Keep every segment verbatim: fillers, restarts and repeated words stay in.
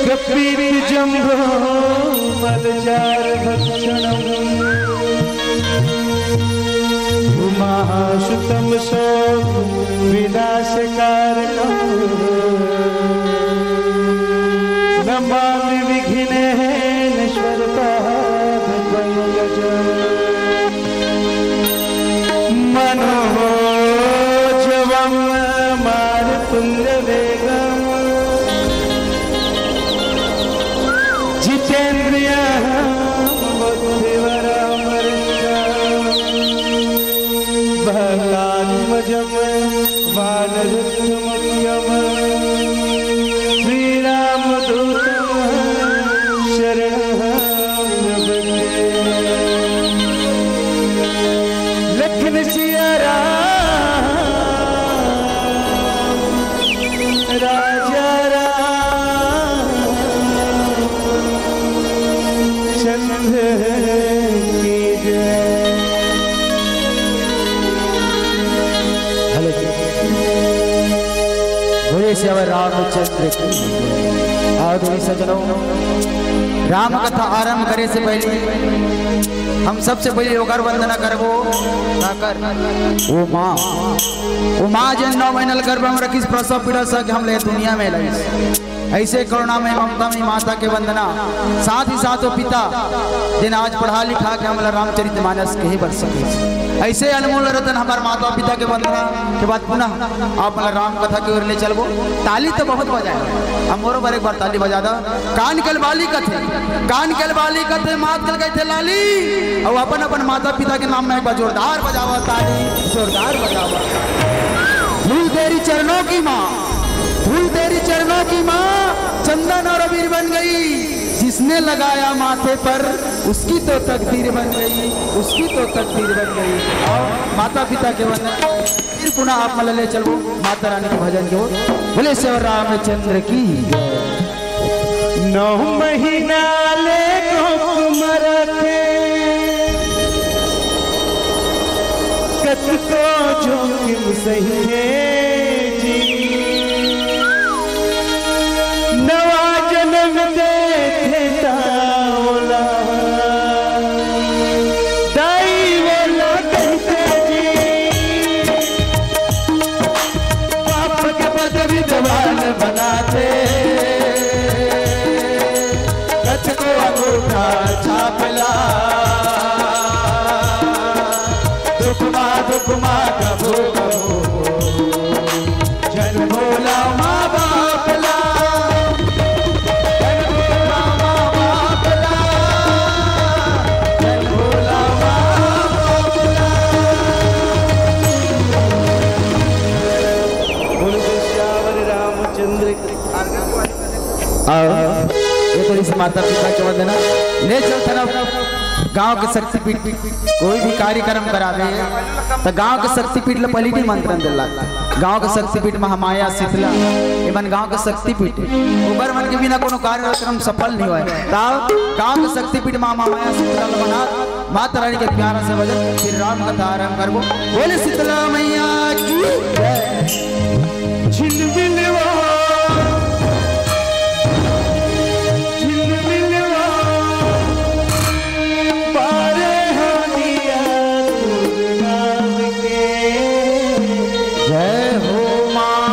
कपित जम्भो मलचार भक्षणम। उमासुतम शोक विनाशकारकम। नमामि विघ्नेश्वर पाद पंकजम। मनोजवम मारुतंड वेगम। जितेंद्रियम बुद्धिवरम वरिष्ठम। वातात्मजम वानरत्वमुख्यम। श्रीरामदूतम शरणम प्रपद्ये। लखन सिया राम राजा राम चंद्र की जय। हेलो जी। बोले सियावर रामचंद्र की। आओ देवी सजनों, राम कथा आरंभ करे से पहले हम सबसे पहले ओकर वंदना करबो। का कर? ओ माँ, ओ माँ जेन नौ महीना ले गर्भ में रखिस, प्रसव पीड़ा सह के हमला दुनिया में लाइस। ऐसे करुणामय ममतामय माता के वंदना, साथ ही साथ वो पिता जेन आज पढ़ा लिखा के हमला रामचरित मानस कहे बर सके। ऐसे अनमोल रतन हमार माता पिता के वंदना के बाद पुनः आप मन ला राम कथा के ओर ले चलबो। ताली तो बहुत बजाए, हम मोरो बर एक बार ताली बजा दा। कान के अलबाली कथे, कान के अलबाली कथे, मात के कथे लाली। अउ अपन अपन माता पिता के नाम में एक बार जोरदार बजावा ताली, जोरदार बजावा। धूल तेरी चरणों की माँ, धूल तेरी चरणों की माँ, चंदन और अबीर बन गई। जिसने लगाया माथे पर, उसकी तो तकदीर बन गई, उसकी तो तकदीर बन गई। और माता पिता के वंदन, फिर पुनः आप मन ला ले चलबो माता रानी के भजन के ओर। बोले सियावर रामचंद्र की। नौ महीना ले कोख म रखे, कतको जोखिम सहिए जी। नवा जनम देथे त ओला दाई ओला कहिथे जी। बाप के पदवी जवान बनाथे, कतको अंगूठा छाप ला। दुख मा, दुख मा कभू कभू झन भूला माँ बाप ला। झन भूला माँ बाप ला। झन भूला माँ बाप ला। बोलो सियावर रामचंद्र की। आओ, ये थोड़ी सी माता पिता के वंदना। ले चल थन अब गांव के शक्तिपीठ, कोई भी कार्यक्रम करावे त गांव के शक्तिपीठ ल पहली निमंत्रण देला। गांव के शक्तिपीठ महामाया शीतला, एमन गांव के शक्तिपीठ, ओकर मन के बिना कोनो कार्यक्रम सफल नहीं होय। त गांव के शक्तिपीठ महामाया शीतला ल मना माता रानी के प्यारा से भजन, फिर राम कथा आरंभ करबो। बोले शीतला मैया की जय। झिलमिलवा, झिलमिलवा, पारे हो दिया तू नाम के। जय हो माँ।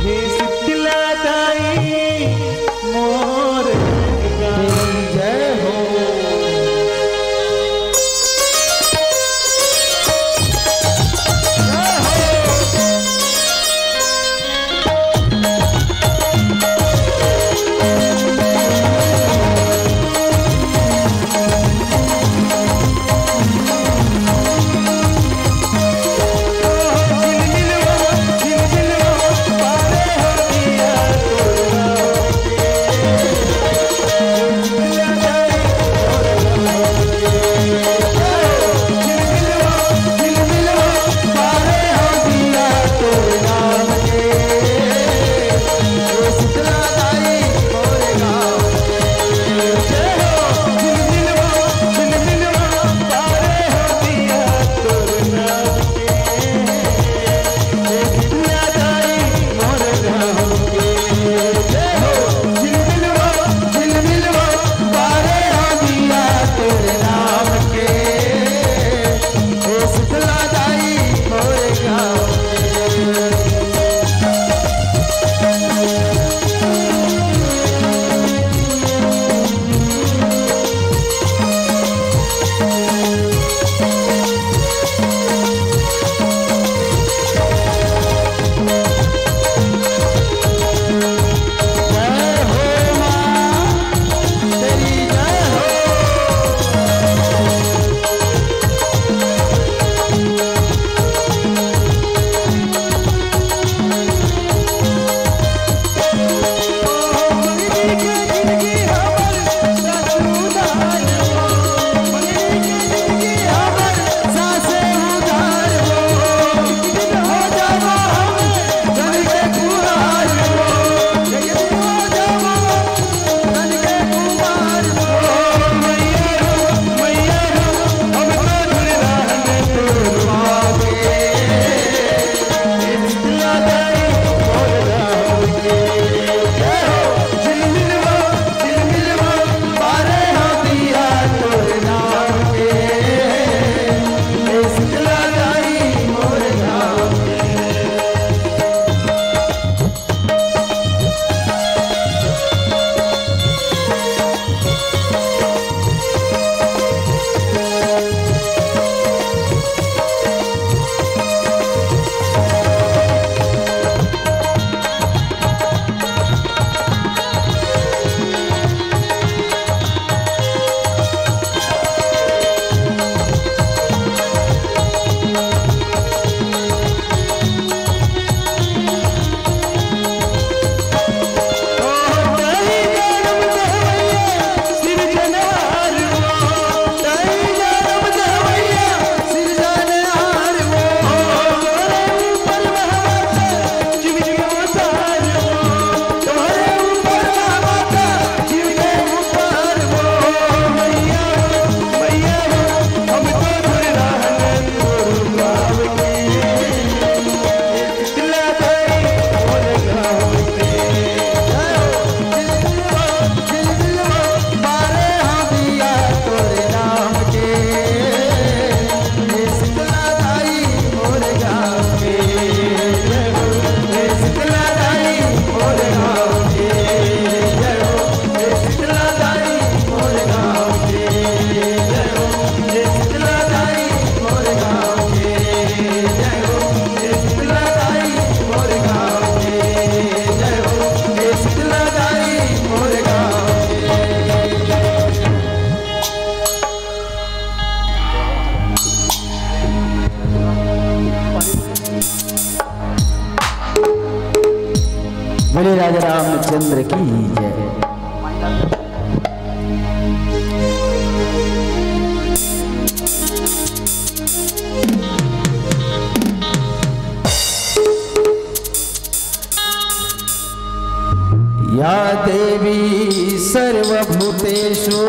हे शीतला दाई, मोर जय हो। बोले राजा रामचंद्र की जय। या देवी सर्वभूतेषु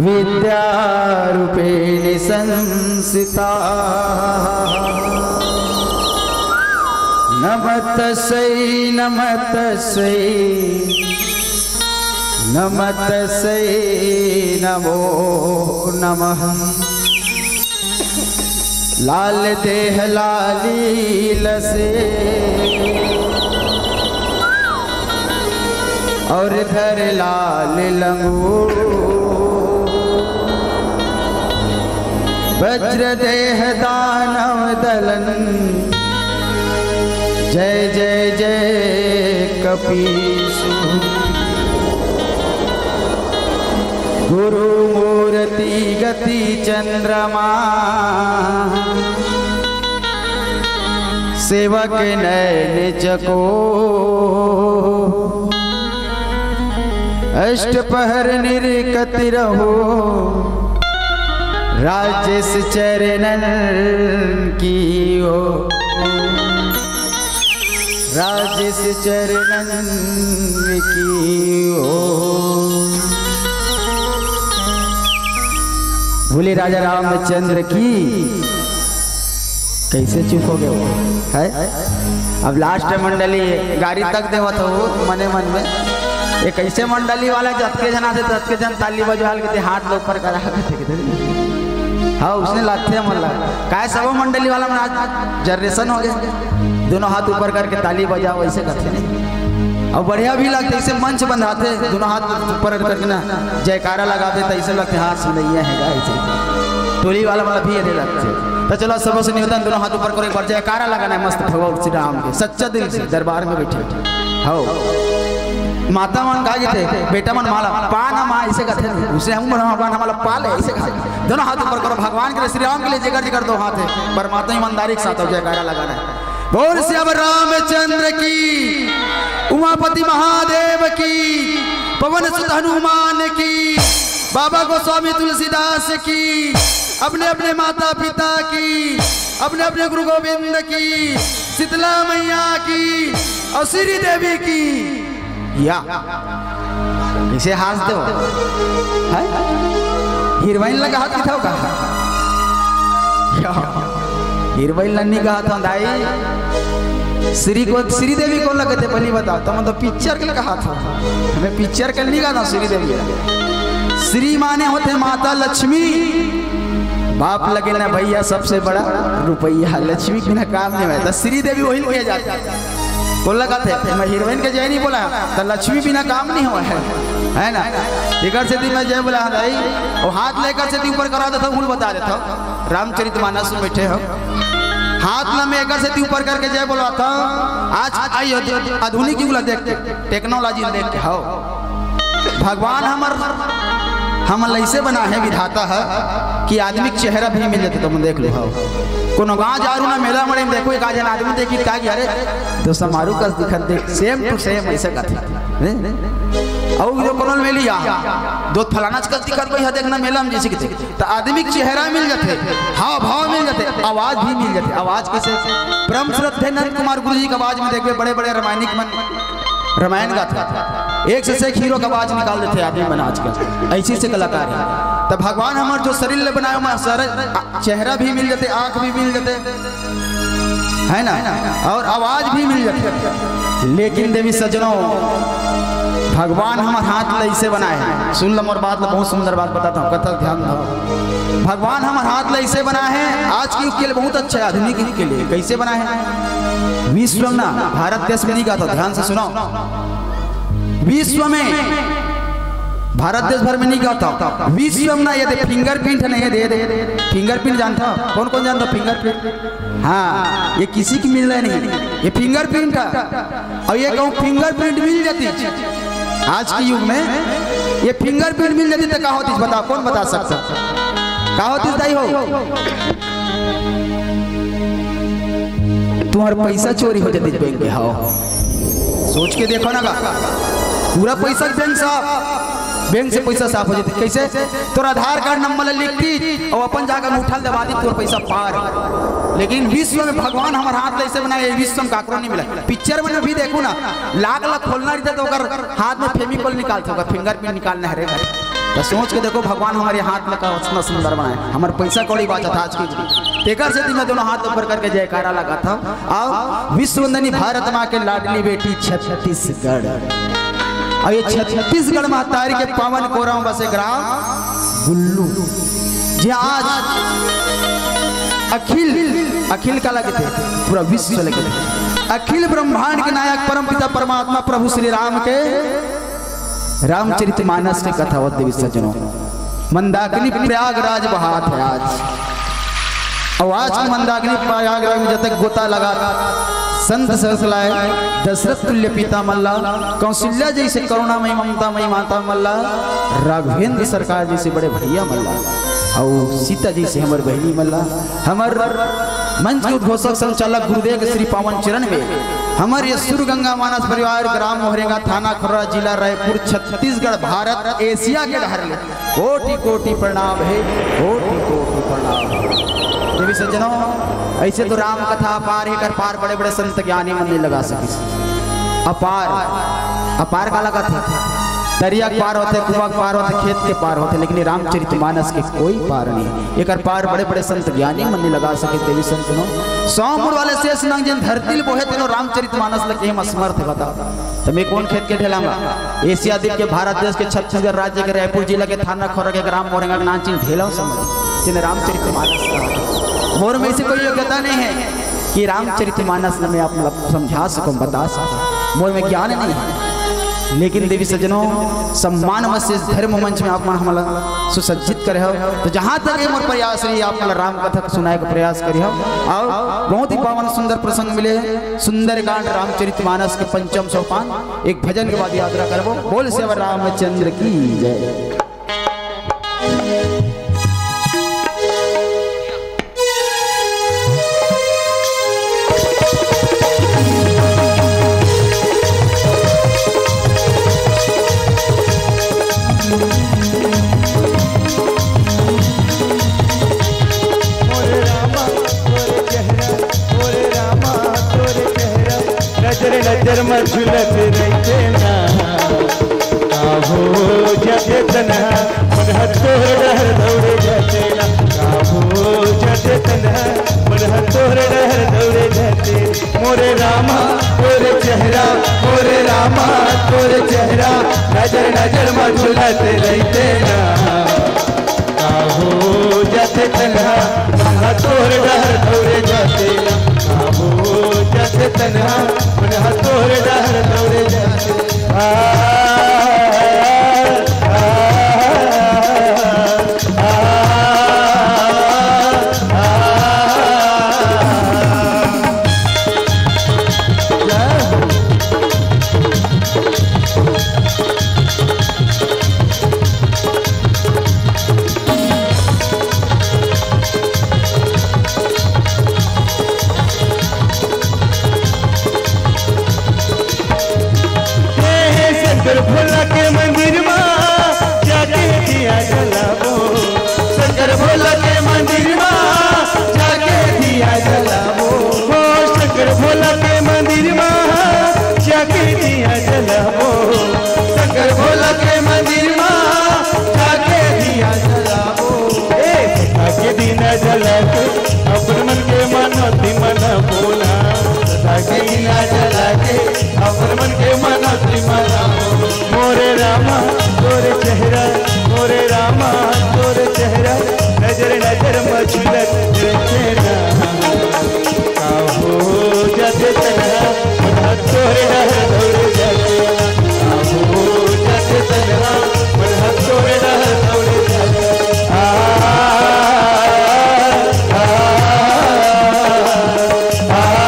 विद्यारूपेण संस्थिता। नमस्तस्यै, नमस्तस्यै, नमस्तस्यै नमो नमः। लाल देह लाली लसे और धर लाल लंगूर। वज्र देह दानव दलन, जय जय जय कपीसु। गुरु मूरति गति चंद्रमा, सेवक नैन चको। अष्ट पहर निरकति रहो, राजेश चरणन की हो। राजेश चरणन की हो। बोले राजा रामचंद्र की। कैसे चुप हो गए हो? है? अब लास्ट मंडली गारी तक देवत हो मने मन में। ये कैसे मंडली वाला जतके जना से ततके जन ताली बजवा के हाथ ऊपर करा के देख दे। हाँ, उसने लाथे मन लगा। काय सबो मंडली वाला मन आज जनरेशन हो गए, दोनों हाथ ऊपर करके ताली बजाओ, ऐसे करते नहीं। और बढ़िया भी लगते, ऐसे मंच बंधाते, दोनों हाथ ऊपर करके ना जयकारा लगाते, तो ऐसे लगते, हाँ, सुनैया है, ऐसे टोली वाला वाला भी ऐसे लगते। तो चलो, सबसे निवेदन, दोनों हाथ ऊपर करो, एक बार जयकारा लगाना है मस्त भगवान श्री राम के, सच्चा दिल से दरबार में बैठे हो। माता मन का कथे, बेटा मन माला पा ना माँ, ऐसे कथे, उसने हम भगवान हमारा पा ले, ऐसे कथे। दोनों हाथ ऊपर करो, भगवान के लिए, श्री राम के लिए जेकर जेकर दो हाथ है, परमात्मा ईमानदारी के साथ हो, जयकारा लगाना है। बोल सियावर रामचंद्र की, उमापति महादेव की, पवन सुत हनुमान की, बाबा गोस्वामी तुलसीदास की, अपने अपने माता पिता की, अपने अपने गुरु गोविंद की, शीतला मैया की और श्री देवी की। या। कइसे हांस देव? हैं? हीरोइन ला कहत हव का? या। हीरोइन ला नहीं कहत हव दाई। श्री को, श्री देवी कोन ला कथे, पहिली बताओ। त मैं तो पिक्चर के ला कहत हव। मैं पिक्चर के ला नहीं कहत हव श्री देवी। श्री माने होथे माता लक्ष्मी। बाप लगे ना भैया सबसे बड़ा रुपया। लक्ष्मी के बिना काम नहीं होय। त श्री देवी वही ला कहे जाथे। कोन ला कथे, मैं हीरोइन के जय नहीं बोला, त लक्ष्मी बिना काम नहीं होय, है ना? एकर सेती मैं जय बोला हंव दाई, अउ हाथ ला एकर सेती ऊपर करा देथंव, हूँ बता देथंव, रामचरित मानस में बैठे हो, हाथ ला मैं एकर सेती ऊपर करके जय बोलाथंव। आज आधुनिक युग ला देख के, टेक्नोलॉजी देख के, हव। भगवान हमर, हमन ला अइसे बनाहे विधाता ह कि आदमी के चेहरा भी मिल जाथे, तुमन देख लो, हव। कोनो गाँव जारू ना मेला मड़े में देखो, एक आध झन आदमी देखी का कि अरे, तो समारू कस दिखत दे, same to same अइसे कथे। हैं? अउ जो कोनो मिली आ, दो फलाना कस दिखत भई ह, देखना मेला में जइसे कथे। त आदमी के चेहरा मिल जाथे, हाव भाव मिल जाथे, आवाज भी मिल जाथे। आवाज कइसे? परम श्रद्धेय नंद कुमार गुरु जी के आवाज में देखबे, बड़े-बड़े रामायणिक मन रामायण गाथे, एक से एक हीरो के आवाज निकाल देथे आदमी मन आजकल, अइसे-अइसे कलाकार हे। त भगवान हमर जो शरीर ले बनाए, ओमा सर-, चेहरा भी मिल जाथे, आँख भी मिल जाथे, है ना, अउ आवाज भी मिल जाथे। लेकिन देवी सज्जनों, भगवान हमर हाथ ला अइसे बनाए हे। सुन लो मोर बात ला, बहुत सुंदर बात बताथंव, कथा ध्यान दो। भगवान हमर हाथ ला अइसे बनाए हे, आज के युग के लिए बहुत अच्छा हे, आधुनिक युग के लिए। कइसे बनाए हे? विश्व में ना, भारत देश में नहीं कहत हंव, ध्यान से सुनो। विश्व में, भारत देश भर में नहीं कहत हंव, विश्व में ना, ये दे fingerprint हे ना, ये दे, ये दे fingerprint जानथव? कोन कोन जानथव fingerprint? हाँ, ये किसी के मिलना नहीं, ये fingerprint हे। अउ ये कहूँ fingerprint मिल जातिस आज के युग में, ये fingerprint मिल जातिस त का होतिस, बताओ, कोन बता सकत हे? का होतिस दाई हो? तुम्हार पैसा चोरी हो जाती बैंक के। हाँ, सोच के देखो ना का, पूरा पैसा बैंक साफ, बैंक से पैसा साफ हो जाती। कैसे? तोर आधार कार्ड नंबर ला लिखती और अपन जाकर अंगूठा दबा दी, तोर पैसा पार। लेकिन विश्व में भगवान हमार हाथ ला ऐसे बनाए, विश्व में काकरो नहीं मिला। पिक्चर में भी देखो ना, लाख ला खोलना रहता तो ओकर हाथ में फेविकोल निकालता, ओकर फिंगरप्रिंट निकालना है रे। तो सोच के देखो, भगवान हमारे हाथ में का उतना सुंदर बनाए, हमारे पैसा कौड़ी बात था आज की। तेकर से मैं दोनों हाथ ऊपर करके जयकारा लगा था। और विश्व वंदनी भारत माँ के लाडली बेटी छत्तीसगढ़, और ये छत्तीसगढ़ महतारी के पावन कोरा में बसे ग्राम गुल्लू, जे आज अखिल, अखिल का लगे थे, पूरा विश्व लगे थे। अखिल ब्रह्मांड के नायक परम पिता परमात्मा प्रभु श्री राम के रामचरित मानस के कथा होत देवी सज्जनों। मंदाकिनी प्रयागराज बहात है आज। और आज के मंदाकिनी प्रयागराज में जतक गोता लगा, संत सरसलाए, दशरथ तुल्य पिता मल्ला, कौशल्या जैसे करुणामयी ममतामयी माता मल्ला, राघवेंद्र सरकार जैसे बड़े भैया मल्ला, और सीता जैसे हमर बहिनी मल्ला, हमर मंच के उद्घोषक संचालक गुरुदेव के श्री पावन चरण में हमर ये सुर गंगा मानस परिवार, ग्राम मोहरेंगा, थाना खोर्रा, जिला रायपुर, छत्तीसगढ़, भारत, एशिया के डहर ले कोटि कोटि प्रणाम है, कोटि कोटि प्रणाम है। देवी सज्जनों, ऐसे तो राम कथा अपार है, एकर पार बड़े बड़े संत ज्ञानी मन नहीं लगा सकिस। अपार, अपार का लगा था? दरिया के पार होते, कुआं के पार होते, खेत के पार होते, लेकिन ये रामचरित मानस के कोई पार नहीं। एकर पार बड़े बड़े संत ज्ञानी मन नहीं लगा सके। देवी सज्जनों, सौ मुड़ वाले शेष नांग जिन धरती ले बोहे तेनो रामचरित मानस लगे हम असमर्थ बता। तो मैं कौन खेत के ढेलांगा? एशिया द्वीप के, भारत देश के, छत्तीसगढ़ राज्य के, रायपुर जिला के, थाना खोर्रा के, ग्राम मोरेंगा के नाम चिन्ह ढेला समझ, जिन्हें रामचरित मानस कहा। मोर में ऐसी कोई योग्यता नहीं है कि रामचरित मानस में आप मतलब समझा सकूं, बता सकूं, मोर में ज्ञान नहीं है। लेकिन देवी सज्जनों, सम्मान मत से धर्म मंच में आप मन हमला सुसज्जित करे हो, तो जहाँ तक ये मोर प्रयास रही, आप मन राम कथा सुनाए का प्रयास करी हो। और बहुत ही पावन सुंदर प्रसंग मिले, सुंदरकांड रामचरित मानस के पंचम सोपान, एक भजन के बाद यात्रा करबो। बोल सेवा रामचंद्र की जय। नजर नजर में झुलत रहिथे ना, का हो जाथे तनहा, मन ह तोर डहर दौड़े जाथे ना, का हो जाथे तनहा, मन ह तोर डहर दौड़े जाथे। मोरे रामा तोर चेहरा, मोरे रामा तोर चेहरा, नजर नजर में झुलत रहिथे ना। का हो जाथे तनहा, मन ह तोर डहर दौड़े जाथे ना। का हो जाथे तनहा, मन ह तोर डहर दौड़े जाथे। आ, आ, आ, आ, आ। हे शंकर भोला के मंदिर मा जाके दिया जलाबो, शंकर भोला के मंदिर मा जाके दिया जलाबो, हो शंकर भोला के मंदिर मा जाके दिया जलाबो, शंकर भोला के मंदिर मा जाके दिया जलाबो। ए, सदा के दिया जला के अपन मन के मनौती मनाबो ना, सदा के दिया जला के अपन मन के मनौती मनाबो। मोरे रामा तोर चेहरा, मोरे रामा तोर चेहरा, नजर नजर में झुलत रहिथे ना। का हो जाथे तनहा, मन ह तोर डहर दौड़ जाथे ना। का हो जाथे तनहा, मन ह तोर डहर दौड़ जाथे। आ, आ, आ, आ, आ।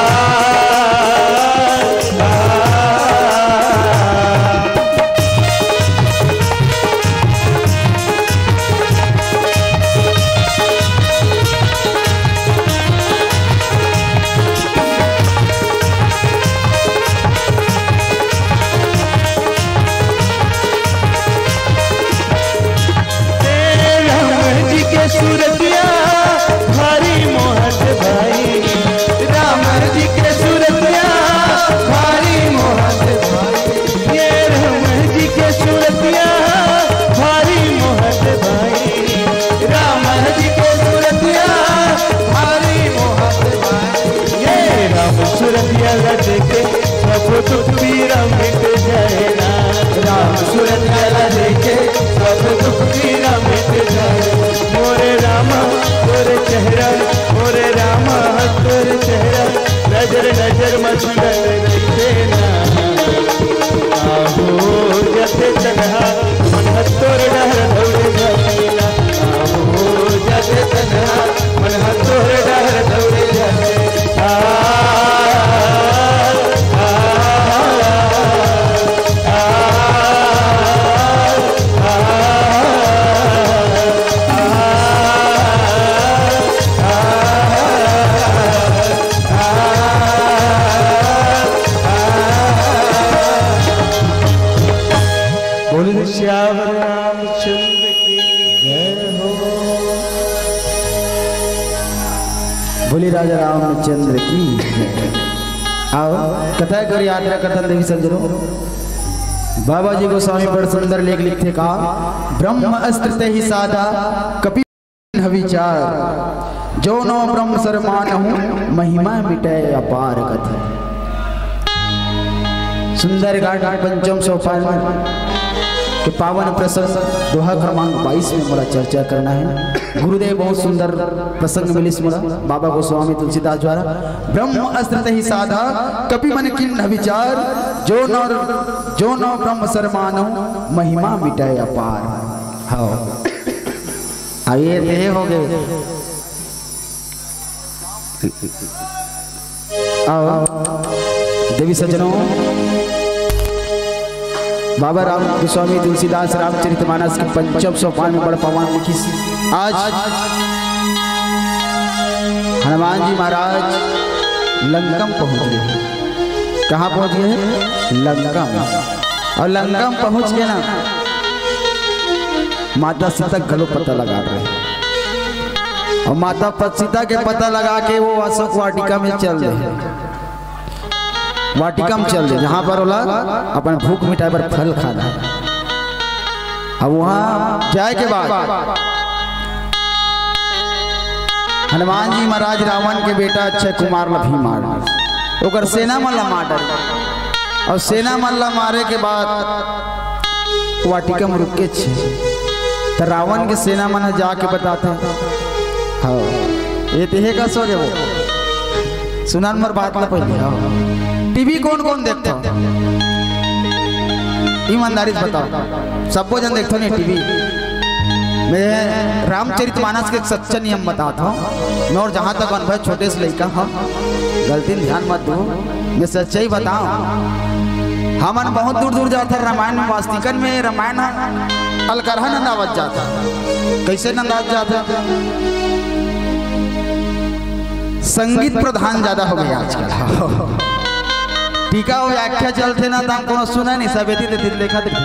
मंडल रहिते ना, आहो जते तनहा, मन ह तोर डहर दौड़ जाते ना, आहो जते तनहा, मन ह तोर डहर दौड़ जाते। आ, आ, आ, आ, बोलिए श्याम रामचंद्र की जय हो। बोलिए राजा रामचंद्र की जय। आओ, कथा कर यात्रा कथन देवी सज्जनों। बाबा जी गोस्वामी बड़ सुंदर लेख लिखथे का, ब्रह्म अस्त्र ते ही साधा, कपि विचार, जो नौ ब्रह्म सर मानहु, महिमा मिटै अपार कथा। सुंदरकांड पंचम सोपान के पावन प्रसंग दोहा क्रमांक बाईस में मोला चर्चा करना है। गुरुदेव बहुत सुंदर प्रसंग मिलिस मोला, बाबा गोस्वामी तुलसीदास द्वारा। ब्रह्म अस्त्र तहि साधा, कपि मन कीन्ह विचार, जो नौ, जो नौ ब्रह्म सर मानहु, महिमा मिटै अपार। हाँ। अब ये देह हो गए। आओ, देवी सज्जनों, बाबा राम गोस्वामी तुलसीदास रामचरितमानस के पंचम सोपान में बड़ पावन लिखिस। आज हनुमान जी महाराज लंकम पहुंच गए। कहाँ पहुंच गए? लंकम। और लंकम पहुंच के ना, माता सीता घलो पता लगा रहे। और माता प-, सीता के पता लगा के वो अशोक वाटिका में चल दे। वाटिका में चल दे, जहाँ पर ओला अपन भूख मिटाए बर फल खाना है। अब वहाँ जाए के बाद हनुमान जी महाराज रावण के बेटा अक्षय कुमार ला भी मार, ओकर सेना मन ला मार डारे। और सेना मन ला मारे के बाद वाटिका में रुक के छे, त रावण के सेना मन ह जाके बताथे, हाँ, ये तेहे का सो गे वो। सुना न मोर बात ला पहले, हाँ। टीवी कौन कौन देखता? ईमानदारी से बताओ, सबो जन देखता नहीं टीवी? मैं रामचरितमानस के एक सच्चा नियम बताता हूँ। मैं और जहाँ तक अनुभव, छोटे से लइका हूँ, गलती में ध्यान मत दो, मैं सच्चाई बताऊँ। हमन बहुत दूर दूर जाते हैं रामायण में, वास्तिकन में रामायण अलकरहा नंदावत जाता। कैसे नंदावत जाता? संगीत प्रधान ज्यादा हो गया आजकल। टीका हो व्याख्या चलते ना, तम कोनो सुना नहीं, सब एती तेती देखा देखते।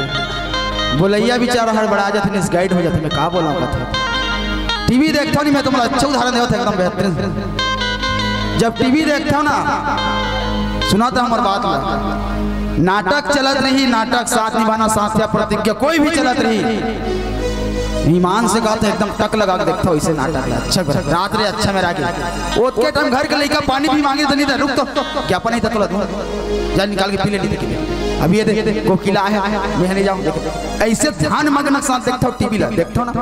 बोलैया बेचारा हड़बड़ा जाते, मिसगाइड हो जाते, मैं का बोला कथे। टीवी देखता नहीं, मैं तुम्हारा अच्छा उदाहरण देवत एकदम बेहतरीन। जब टीवी देखता ना, सुना था हमार बात ला। नाटक चलत रही, नाटक साथ निभाना, साथ या प्रतिज्ञा, कोई भी चलत रही, ईमान से कहा तो एकदम टक लगा के देखता हूँ इसे नाटक ला। अच्छा कर, रात रे अच्छा मेरा के। ओतके टाइम घर के लइका पानी भी मांगे तो नहीं था, रुक तो, क्या पानी था तोला दूँ, जा निकाल के पी ले, नहीं तो पी ले। अब ये देख, कोकिला है, मैं नहीं जाऊँ, देख। ऐसे ध्यान मग्न के साथ देखता हूँ टीवी ला, देखता हूँ ना,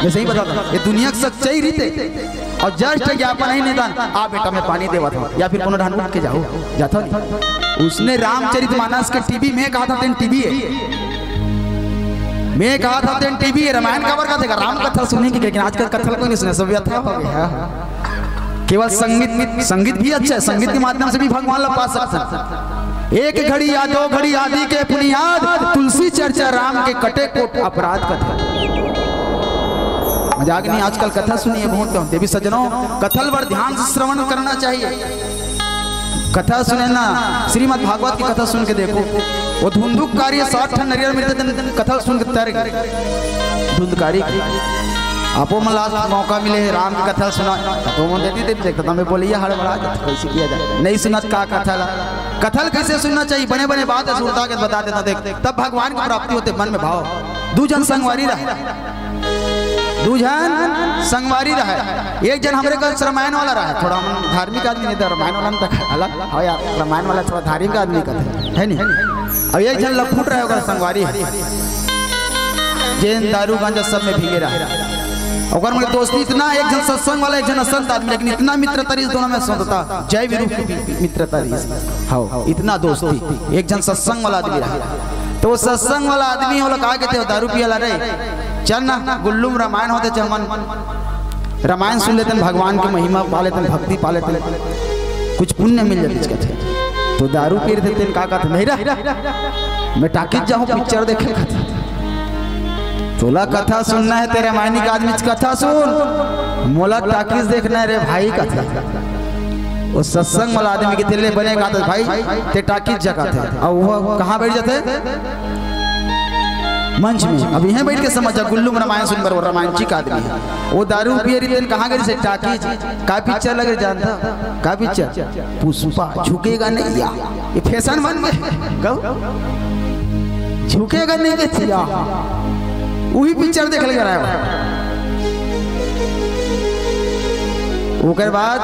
मैं सही बताता हूँ, ये दुनिया की सच्चाई रीत है। और जस्ट ज्ञापन ही निदान, आ बेटा मैं पानी देवा था, या फिर कोनो ढान उठ के जाओ, जाता नहीं। उसने रामचरितमानस के टीवी में कहा था, तेन टीवी है, मैं कहा था, तेन टीवी है, रामायण काबर का देखा, राम कथा सुनेंगे, लेकिन आजकल कथा कोई नहीं सुने, सब व्यथा हो गया। केवल संगीत, संगीत भी अच्छा है, संगीत के माध्यम से भी भगवान ला पा सकते हैं। एक घड़ी या दो घड़ी आदि के पुनियाद, तुलसी चर्चा राम के कटे कोट अपराध कथा। मजाक नहीं, आजकल कथा सुनिए बहुत कम। देवी सज्जनों, कथा ल बड़ ध्यान से श्रवण करना चाहिए। कथा सुने ना, श्रीमद् भागवत की कथा सुन के देखो, वो धुंधुकारी साठ ठन नरियर मिलते दिन कथा सुन के तर गए। धुंधकारी की। आपो मन ला मौका मिले हे राम की कथा सुना, तो मन देती देती देखता, मैं बोलिए हड़बड़ा जाता, कैसे किया जाए? नहीं सुनत का कथा ला? कथा ला कैसे सुनना चाहिए? बने बने बात है, सुरता के बता देता, देख, तब भगवान की प्राप्ति होते, मन में भाव। दू झन संगवारी रहे, दू झन संगवारी रहे। एक झन हमरे कस रामायण वाला रहे, थोड़ा हम धार्मिक आदमी नहीं, तो रामायण वाला में तो अलग हो यार, रामायण वाला थोड़ा धार्मिक आदमी का है, है नहीं? अब एक झन लफुट रहे, ओकर संगवारी है, जेन दारू गांजा सब में भीगे रहे। ओकर में दोस्ती इतना, एक झन सत्संग वाला, एक झन असंत आदमी, लेकिन इतना मित्रता रहिस दोनों में, संतता जय विरूप की मित्रता रहिस। हाँ, इतना दोस्ती, एक झन सत्संग वाला आदमी रहा। तो वो सत्संग वाला आदमी, ओला का कहते हो, दारू पियला रे, चल ना गुल्लू में रामायण होथे, चल हमन रामायण सुन लेथन, भगवान की महिमा पा लेथन, भक्ति पा लेथन, कुछ पुण्य मिल जाथे कहथे। तो दारू पी रहे थे, तेन का कहथे, नहीं रे, मैं टाकीज जाहूँ पिक्चर देखे कहथे। तोला कथा सुनना हे, तेरे मायनी के आदमी से कथा सुन, मोला टाकीज देखना हे रे भाई कहथे। वो सत्संग वाला आदमी के तेले बने कहथे, भाई ते टाकीज जा कहथे। अब वो कहाँ बैठ जाथे? मंच में। अब इहें बैठ के समझ जा, गुल्लू में रामायण सुन बर, वो रामायण जी का आदमी हे। वो दारू पिए रहिस, तेन कहाँ गे रहिस? टाकीज। का पिक्चर लगे जानथा? का पिक्चर? पुष्पा। झुकेगा नहीं या। ये फैशन बन गे। कहू, झुकेगा नहीं देखिया, वही पिक्चर देखे लगे रहा। ओकर बाद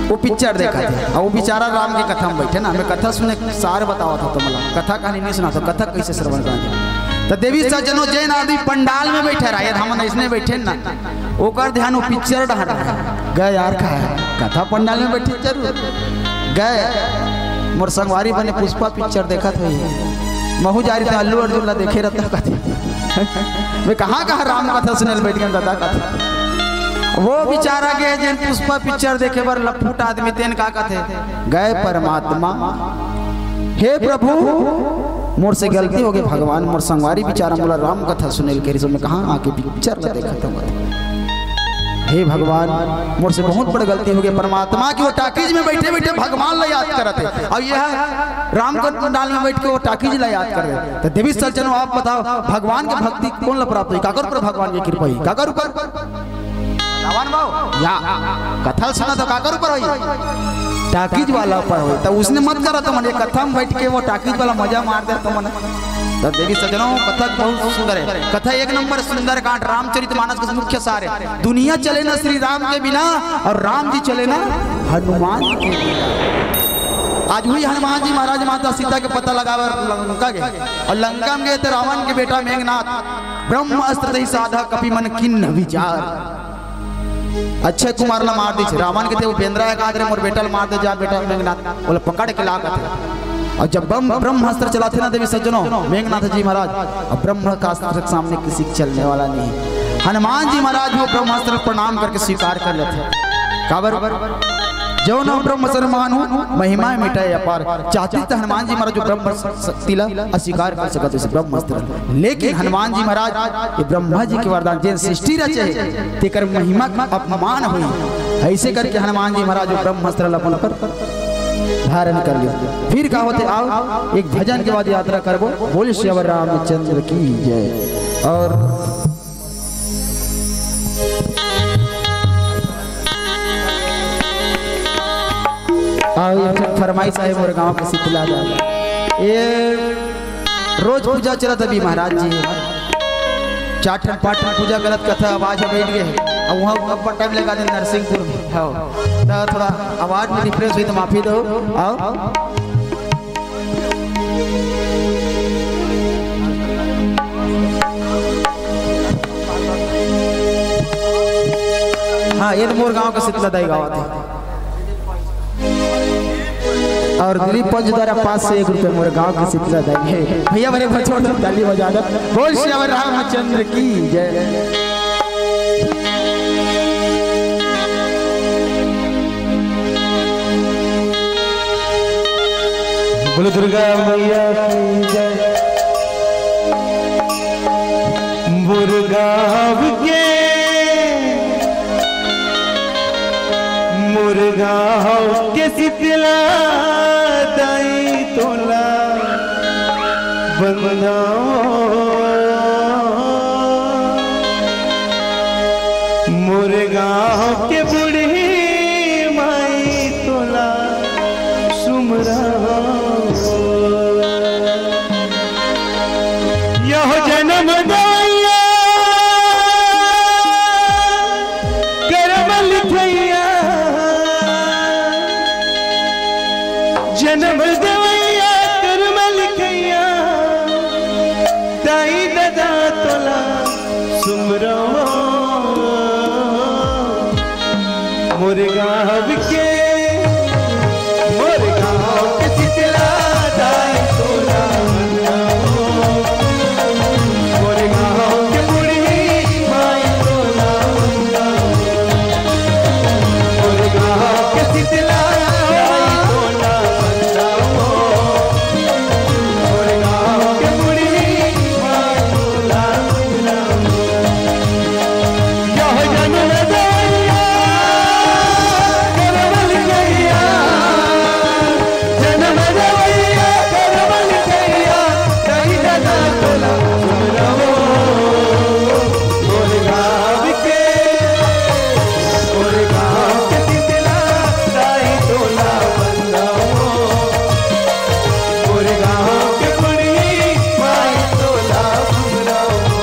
वो पिक्चर देखथे, अउ वो बेचारा राम के कथा में बैठे ना, मैं कथा सुने, सार बतावत हों तुमला, कथा कहानी नहीं सुनात हों, कथा कैसे श्रवण करना। तो देवी सज्जनों, जैन आदमी पंडाल में बैठे रहा, ये हमन अइसने बैठे ना, ओकर ध्यान वो पिक्चर डहर रहा। गए यार, का हे? कथा पंडाल में बैठे जरूर। गए, मोर संगवारी बने पुष्पा पिक्चर देखत होही। महू जा रहिथों अल्लू अर्जुन ला देखे रहता कहथे। मैं कहाँ कहाँ राम कथा सुने ल बैठ गेन दादा कहथे। वो बेचारा गे जेन पुष्पा पिक्चर देखे बर लफूट आदमी, तेन का कहथे, गए परमात्मा, हे प्रभु, मोर से गलती होगे भगवान, मोर संगवारी बेचारा मोला राम कथा सुने ल कहे रहिस, मैं कहाँ आके पिक्चर ला देखत हों। हे भगवान, मोर से बहुत बड़ गलती होगे। परमात्मा के वो टाकीज में बैठे बैठे भगवान ला याद करत हे, अउ ये राम पंडाल में बैठ के वो टाकीज ला याद करत हे। तो देवी सज्जनों, आप बताओ, भगवान के भक्ति कोन ला प्राप्त होही? काकर ऊपर भगवान के कृपा होही? काकर ऊपर? रावण बाबू, या कथा सुना तो काकर ऊपर होही? टाकीज वाला ऊपर होही। तो अइसने मत करा तुमन, ये कथा में बैठ के वो टाकीज वाला मजा मार दे तुमन। तो देवी सज्जनों, कथा बहुत सुंदर हे, कथा एक नंबर सुंदर कांड, रामचरित मानस के मुख्य सार हे। दुनिया चले ना श्री राम के बिना, अउ राम जी चले ना हनुमान के बिना। आज वही हनुमान जी महाराज माता सीता के पता लगावे लंका गे, अउ लंका में गे तो रावण के बेटा मेघनाथ ब्रह्म अस्त्र दही साधा कपि मन किन्न विचार। अक्षय कुमार ला मार दिस, रावण के ते वो बेंदरा हे, कादर मोर बेटा ला मार दे जा, बेटा मेघनाथ, ओला पकड़ के ला कहथे। अउ जब बम ब्रह्मास्त्र चलाथे ना देवी सज्जनों, मेघनाथ जी महाराज, अब ब्रह्म का अस्त्र के सामने किसी के चलने वाला नहीं। हनुमान जी महाराज भी वो ब्रह्मास्त्र प्रणाम करके स्वीकार कर लेथे। काबर? जो न ब्रह्म समान हो, महिमा मिटाए अपार। चाहती तो हनुमान जी महाराज जो ब्रह्म शक्ति ला अस्वीकार कर सकत हे, ब्रह्मास्त्र। लेकिन हनुमान जी महाराज ये ब्रह्मा जी के वरदान, जेन सृष्टि रचे हे, तेकर महिमा का अपमान होई। ऐसे करके हनुमान जी महाराज वो ब्रह्मास्त्र ला अपन पर धारण कर लिया। फिर का होथे, आओ एक भजन के बाद यात्रा करबो। बोल सियावर रामचंद्र की जय। और आओ, एक ठन फरमाइश हे मोर गांव के शीतला दा। ये रोज पूजा चलत अभी महाराज जी, चार ठन पाँच ठन पूजा गलत कथा आवाज ह बैठ गे हे। अब वहाँ अब्बड़ टाइम लगा दे नरसिंहपुर में। हाँ, तो थोड़ा आवाज में डिफरेंस होही तो माफी दो। आओ। हाँ, ये तो मोर गांव के शीतला दाई गावत हे। और दिलीप पंच द्वारा पाँच सौ एक रुपये मोर गांव के शीतला दाई हे। भैया मेरे बचोड़ ताली बजा दो। बोल सियावर रामचंद्र की जय। बोलो दुर्गा मैया की जय। मोर गाँव के, मोर गाँव के शीतला दाई तोला बंधाओ। मोर गाँव के बूढ़ी माई तोला सुमरा। यह जन्म दवैया करम लिखैया, जन्म दवैया करम लिखैया, दाई ददा तोला सुमरो। मोर गाँव के, मोर गाँव के शीतला दाई तोला वंदन हो। मोर गाँव के बुढ़ी माई तोला वंदन हो। मोर गाँव के शीतला दाई तोला वंदन हो। मोर गाँव के बुढ़ी माई तोला वंदन हो। यह जन्म देवैया करवल कहिया, जन्म देवैया करवल कहिया, कही दादा तोला सुमरवो। मोर गाँव के, मोर गाँव के शीतला दाई तोला वंदन हो। मोर गाँव के बुढ़ी माई तोला सुमरवो।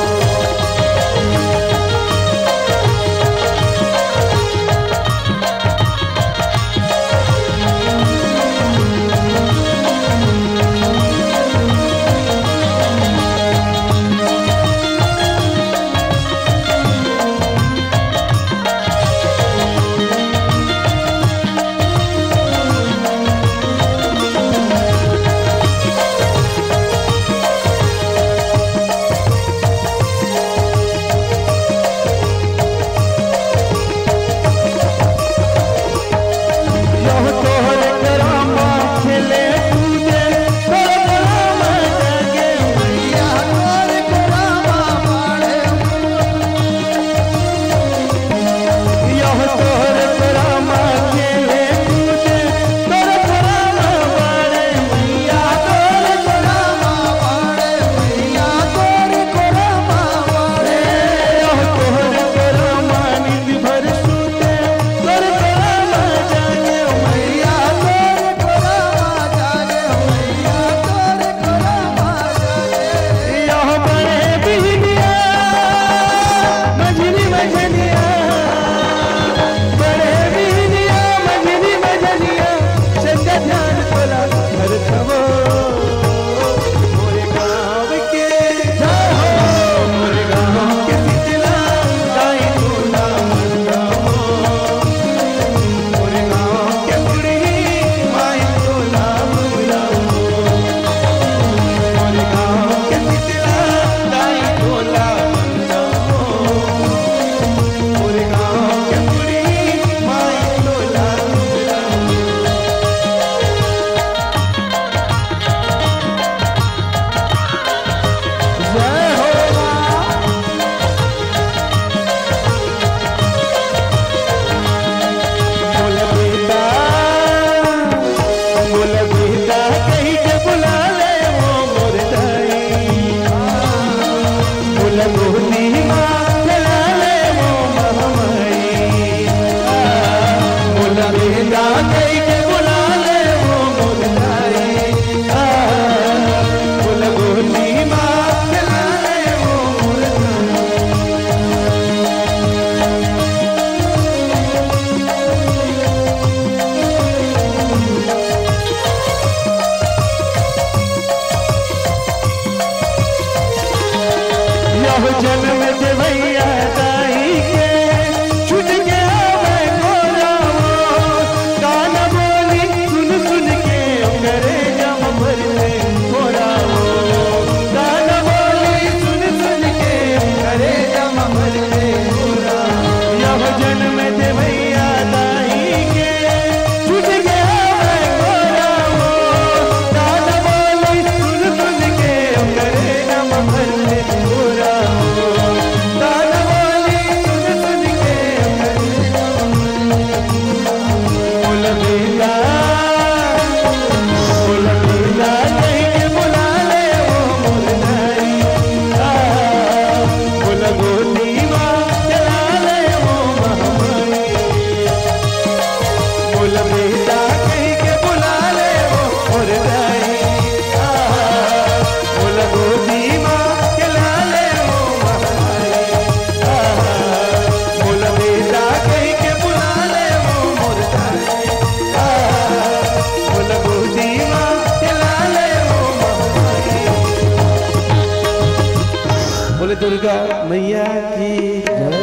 बोले दुर्गा मैया की जय।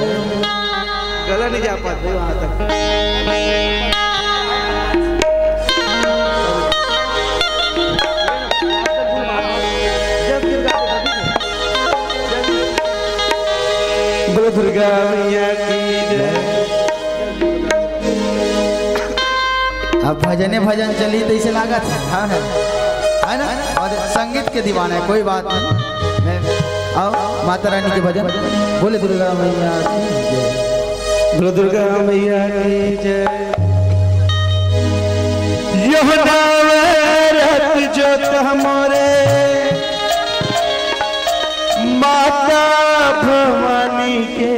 गला नहीं जा पाते वहां तक। अब भजने भजन चली तइसे लागत हे, हाँ है, है ना? अउ संगीत के दीवाना हे, कोई बात नहीं। मैं, अउ माता रानी के भजन, बोले दुर्गा मैया की जय। बोलो दुर्गा मैया की जय। यह नवरत जो तमोरे माता भवानी के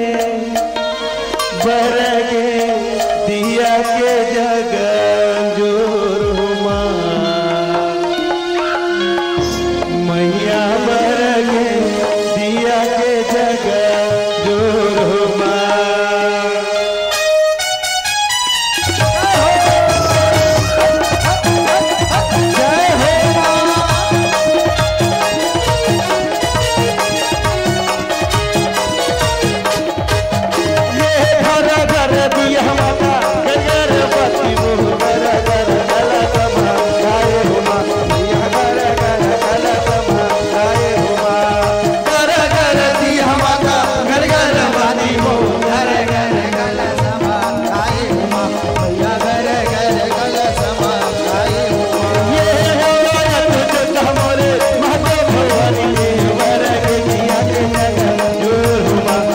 बरगे दिया के जग जोर हुमा। मैया बरगे दिया के जग जोर हुमा। जय हो माँ। ये घर घर दिया माता, घर घर बत्ती वो, घर घर कलश मा, आए हो माँ, मैया घर घर कलश मा, आए हो माँ। घर घर दिया माता, घर घर बत्ती वो, घर घर कलश मा, आए हो माँ, मैया घर घर कलश मा, आए हो माँ। ये हो रथ जो तमोरे माता भवानी के बरगे दिया के जग जोर हुमा।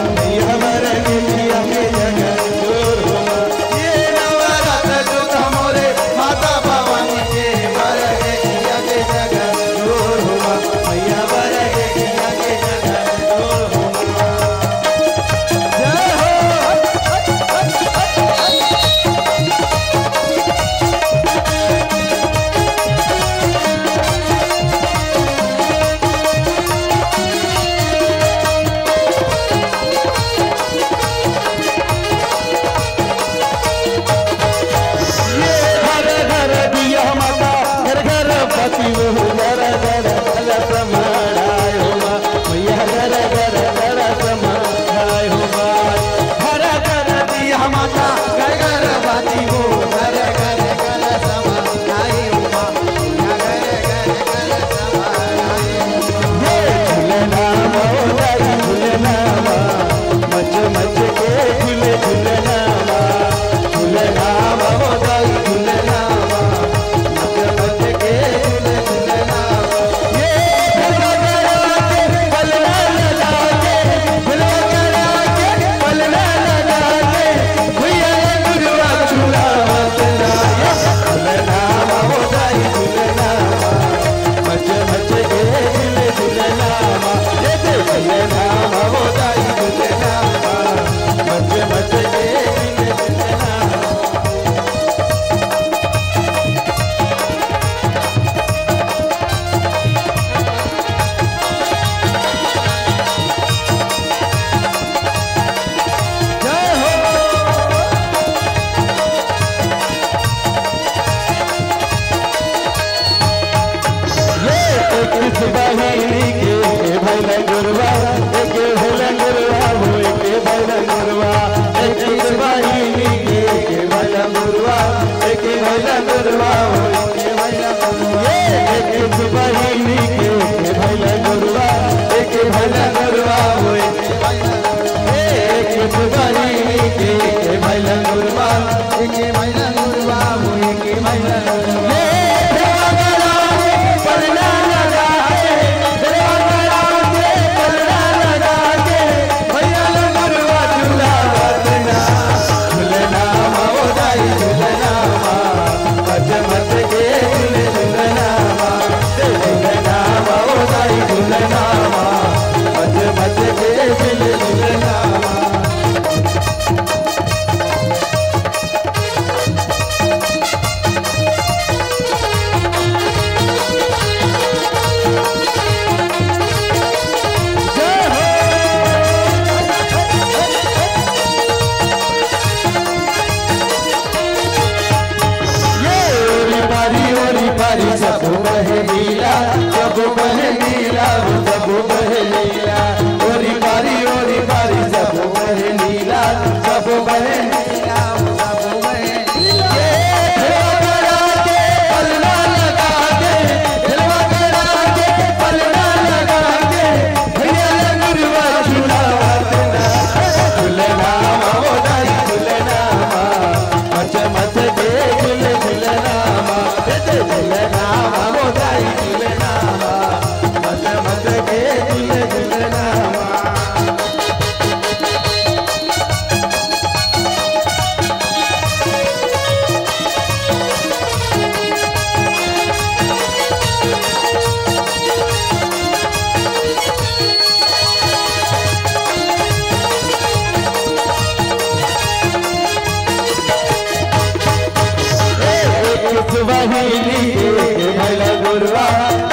बहिनी के एक भाई ला गुरुआ,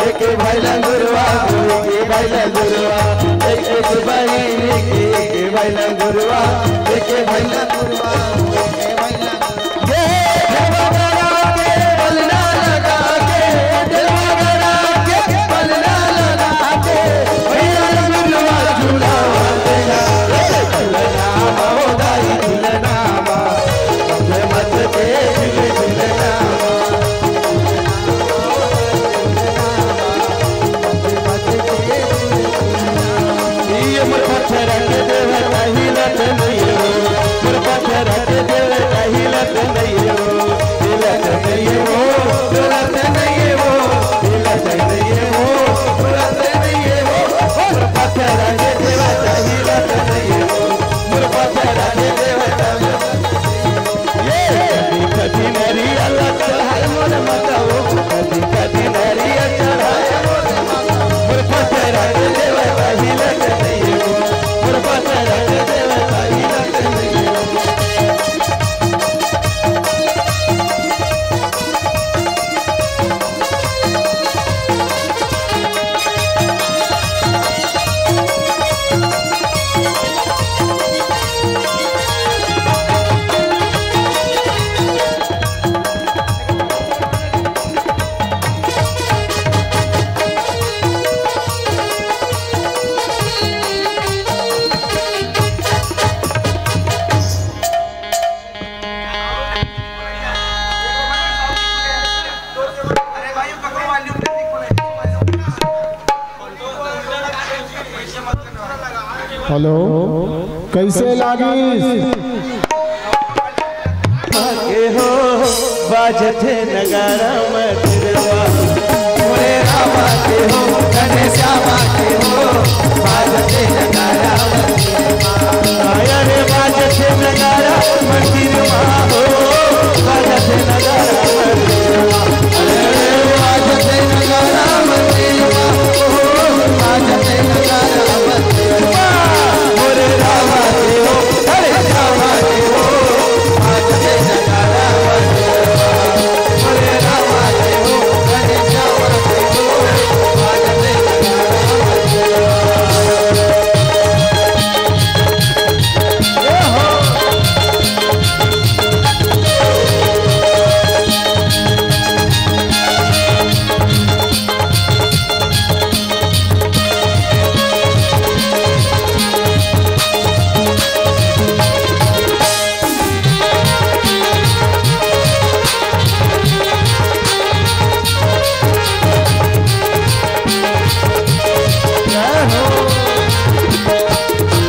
एक भाई ला गुरुआ, एक भाई ला गुरुआ, एक, एक बहिनी के एक भाई ला गुरुआ, एक भाई ला गुरुआ। ये देवगरा के पलना लगा के, देवगरा के पलना लगा के, भैया ला गुरुआ झुलावा देना, झुलना मा हो दाई झुलना मा। हेलो, कइसे लागिस? के हो बाजथे नगारा मधुरवा, मोरे रामा के हो, घनश्यामा के हो, बाजथे नगारा मधुरवा। आया रे बाजथे नगारा मधुरवा हो, बाजथे नगारा मधुरवा। अरे बाजथे नगारा मधुरवा हो, बाजथे नगारा मधुरवा। मोरे रामा के हो,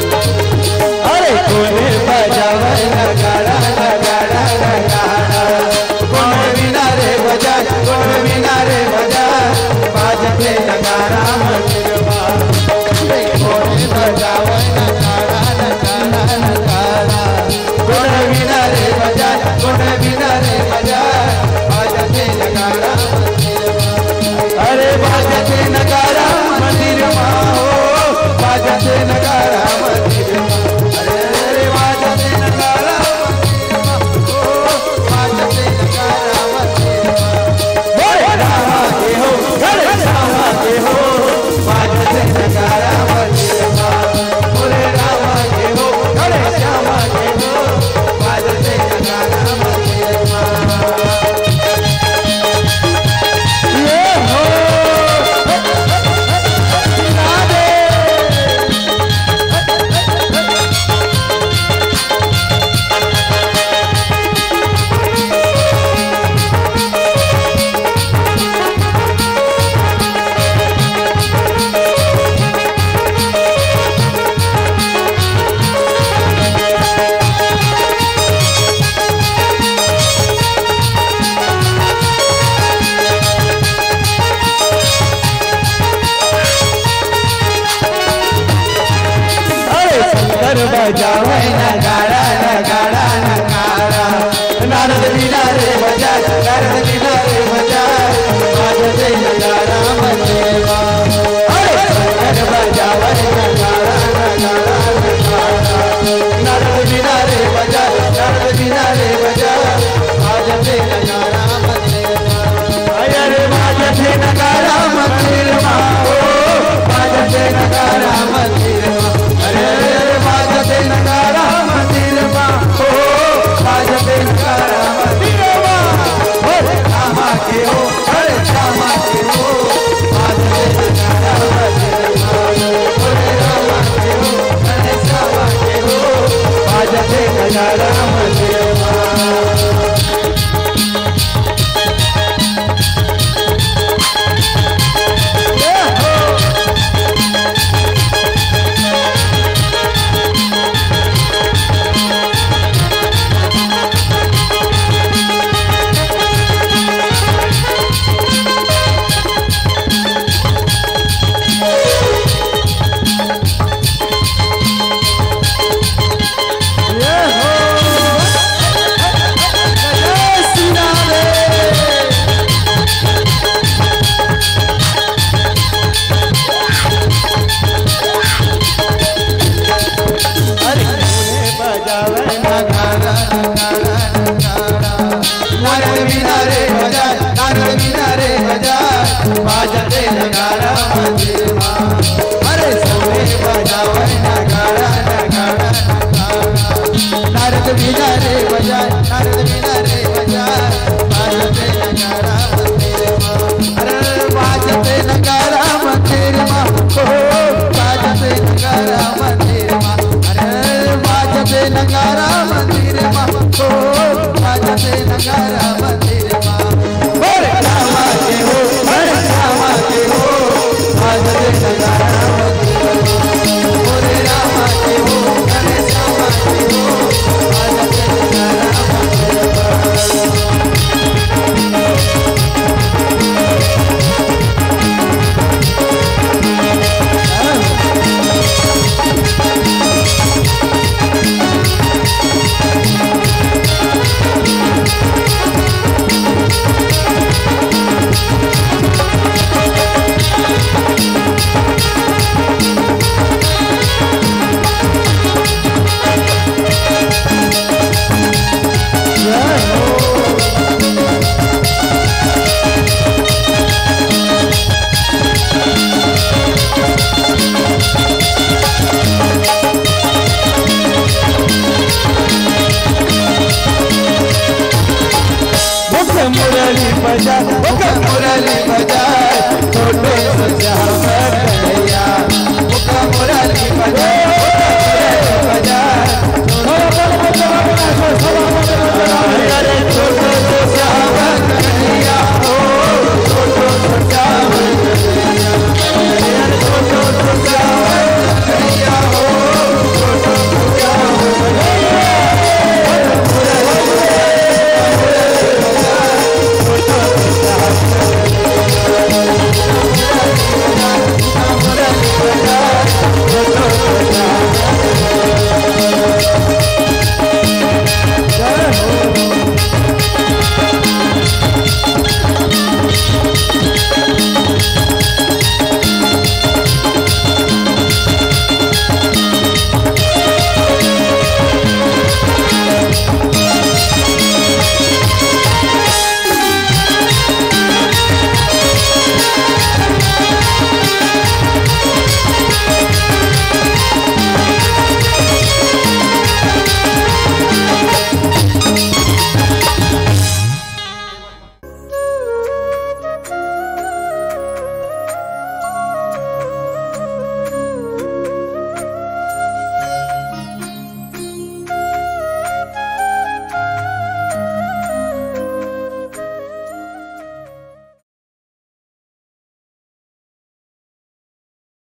अरे कोने बजावे नगाड़ा, नगाड़ा, नगाड़ा। कोने बिना रे बजा, कोने बिना रे बजा, बाजते नगाड़ा मंदिरवा। कोने बजावे नगाड़ा, नगाड़ा, नगाड़ा। कोने बिना रे बजा, कोने बिना रे बजा, बाजते नगाड़ा मंदिरवा। अरे बाजते नगाड़ा मंदिरवा हो, बाजते नगाड़ा मंदिरवा। अरे, अरे बाजते नगाड़ा मंदिरवा हो, बाजते नगाड़ा मंदिरवा। बोले रामा के हो, बोले रामा के हो, बाजते नगाड़ा मंदिरवा। बोले रामा के हो, बोले श्यामा के हो, बाजते नगाड़ा मंदिरवा। ये हो। अरे शंकर बजावे नगाड़ा, नगाड़ा, नगाड़ा। नारद बिना रे बजा, नारद बिना रे बजा, बाजते नगाड़ा मंदिरवा। अरे शंकर बजावे नगाड़ा, नगाड़ा, नगाड़ा। नारद बिना रे बजा, नारद बिना रे बजा, बाजते नगाड़ा मंदिरवा। अरे बजावे नगाड़ा, नगाड़ा, नगाड़ा। नारद बिना रे बजाए, नारद बिना रे बजाए, बाजते नगाड़ा मंदिर मा। अरे सोहे बजावे नगाड़ा, नगाड़ा, नगाड़ा। नारद बिना रे बजाए, नारद बिना रे बजाए, बाजते नगाड़ा मंदिर मा। अरे बाजते नगाड़ा मंदिर मा, ओ बाजते नगाड़ा मंदिर मा। अरे बाजते नगाड़ा मंदिर मा, ओ बाजते नगाड़ा मंदिर मा। बोले रामा के हो, बोले रामा के हो, बाजते नगाड़ा मंदिर मा। बोले रामा के हो, बोले रामा के हो, बाजते नगाड़ा मंदिर मा। मुख मुरली बजा, मुख मुरली